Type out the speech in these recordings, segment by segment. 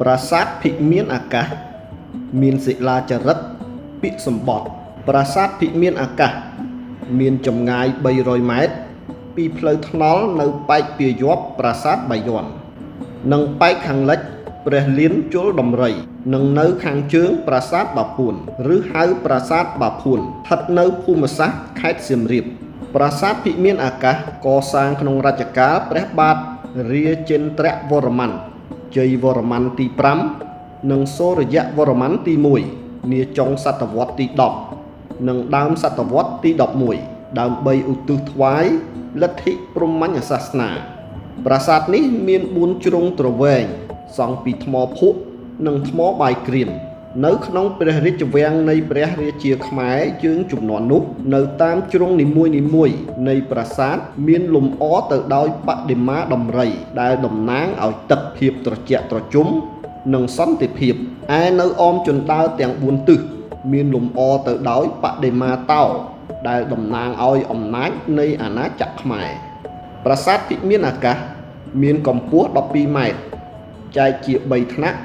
ប្រាសាទភិមានអាកាសមានសិលាចារឹកពាក្យសម្បត្តិប្រាសាទភិមានអាកាសមានចម្ងាយ300ម៉ែត្រពីផ្លូវថ្នល់នៅប៉ែកពាយ័ព្យប្រាសាទបាយ័ននិងប៉ែកខាងលិចព្រះលានជលដំរីនិងនៅខាងជើងប្រាសាទបាពួនឬហៅប្រាសាទបាភួនស្ថិតនៅភូមិសាស្ត្រខេត្តសៀមរាបប្រាសាទភិមានអាកាសកសាងក្នុងរជ្ជកាលព្រះបាទរាជេន្ទ្រវរ្ម័នជ័យវរ្ម័នទី5និងសូរ្យវរ្ម័នទី1នាចុងសតវត្សទី10និងដើមសតវត្សទី11ដើម្បីឧទ្ទិសថ្វាយលទ្ធិព្រហ្មញ្ញសាសនា ប្រាសាទនេះមាន4ជ្រុងទ្រវែងសង់ពីថ្មភក់និងថ្មបាយក្រៀមនៅក្នុងព្រះរាជវាំងនៃព្រះរាជាខ្មែរយើងជំនាន់នោះនៅតាមជ្រុងនីមួយៗនៃប្រាសាទមានលម្អទៅដោយបដិមាដំរីដែលតំណាងឲ្យទឹកភាពត្រជាក់ត្រជុំនិងសន្តិភាពឯនៅអមជណ្ដើរទាំង4ទិសមានលម្អទៅដោយបដិមាតោដែលតំណាងឲ្យអំណាចនៃអាណាចក្រខ្មែរ ប្រាសាទភិមានអាកាសមានកម្ពស់12ម៉ែត្រចែកជា3ថ្នាក់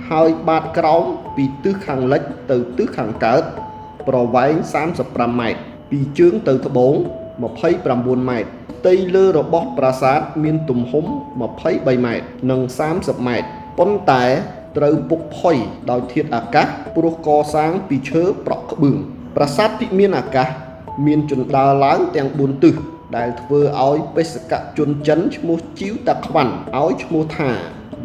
ហើយបាតក្រោមពីទិសខាងលិចទៅទិសខាងកើតប្រវែង35ម៉ែត្រពីជើងទៅត្បូង29ម៉ែត្រផ្ទៃលើរបស់ប្រាសាទមានទំហំ23ម៉ែត្រនិង30ម៉ែត្រប៉ុន្តែត្រូវពុកផុយដោយធាតុអាកាសព្រោះកសាងពីឈើប្រក់ក្បឿងប្រាសាទភិមានអាកាសមានជណ្ដើរឡើងទាំង4ទិសដែលធ្វើឲ្យបេសកជនចិនឈ្មោះជីវតាខ្វាន់ឲ្យឈ្មោះថា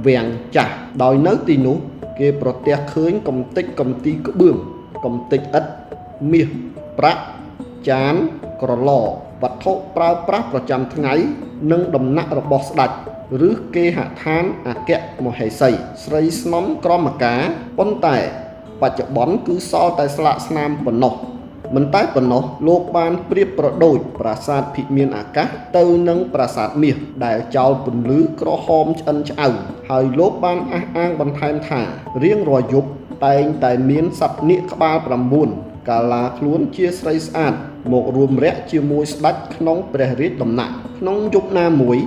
វាំងចាស់ដោយនៅទីនោះគេប្រទះឃើញកំតិចកំទីក្បឿងកំតិចឥដ្ឋមាសប្រាក់ចានក្រឡវត្ថុប្រើប្រាស់ប្រចាំថ្ងៃនិងដំណាក់របស់ស្ដេចឬគេហដ្ឋានអគ្គមហេសីស្រីស្នំក្រមការប៉ុន្តែបច្ចុប្បន្នគឺសល់តែស្លាកស្នាមប៉ុណ្ណោះ មិនតែប៉ុណ្ណោះលោកបានប្រៀបប្រដូចប្រាសាទភិមានអាកាសទៅនឹងប្រាសាទមាសដែលចោលពន្លឺក្រហមឆ្អិនឆ្អៅហើយលោកបានអះអាងបន្ថែមថារៀងរាល់យប់តែងតែមានសត្វនាគក្បាល9កាឡាខ្លួនជាស្រីស្អាតមករួមរយៈជាមួយស្ដេចក្នុងព្រះរាជដំណាក់ក្នុងយប់ណាមួយ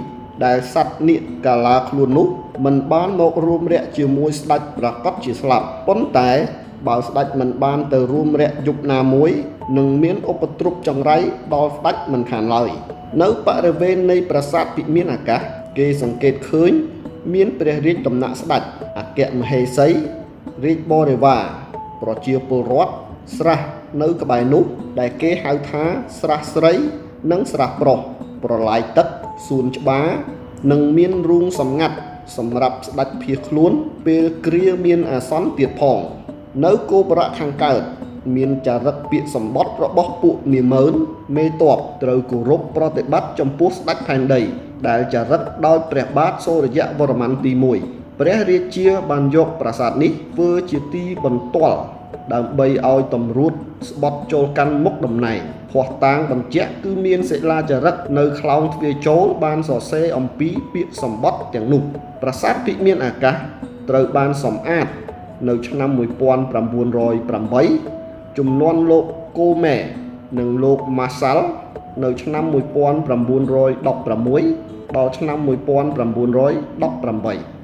ដែលសត្វនាគកាឡាខ្លួននោះមិនបានមករួមរយៈជាមួយស្ដេចប្រកាសជាស្លាប់ប៉ុន្តែបើស្ដេចមិនបានទៅរួមរយៈយប់ណាមួយនឹងមានឧបទ្រពចង្រៃដល់ស្ដេចមិនខានឡើយនៅបរិវេណនៃប្រាសាទភិមានអាកាសគេសង្កេតឃើញមានព្រះរាជដំណាក់ស្ដេចអគ្គមហេសីរាជបរិវារប្រជាពលរដ្ឋស្រះនៅក្បែរនោះដែលគេហៅថាស្រះស្រីនិងស្រះប្រុសប្រឡាយទឹកសួនច្បារនិងមានរូងសម្ងាត់សម្រាប់ស្ដេចភៀសខ្លួនពេលគ្រាមានអាសន្នទៀតផងនៅគោបុរៈខាងកើតមានចារឹកពាក្យសម្បត្តិរបស់ពួកនាម៉ឺនមេតបត្រូវគោរពប្រតិបត្តិចំពោះស្ដេចផែនដីដែលចារឹកដោយព្រះបាទសូរ្យវរ្ម័នទី1ព្រះរាជាបានយកប្រាសាទនេះធ្វើជាទីបន្ទាល់ដើម្បីឲ្យតម្រួតស្បត់ចូលកាន់មុខតំណែងភស្តុតាងបញ្ជាក់គឺមានសិលាចារឹកនៅខ្លោងទ្វារចូលបានសរសេរអំពីពាក្យសម្បត្តិទាំងនោះប្រាសាទភិមានអាកាសត្រូវបានសម្អាតនៅឆ្នាំ1908ជំនាន់លោកកូម៉ែនិងលោកម៉ាសាល់នៅឆ្នាំ1916ដល់ឆ្នាំ1918។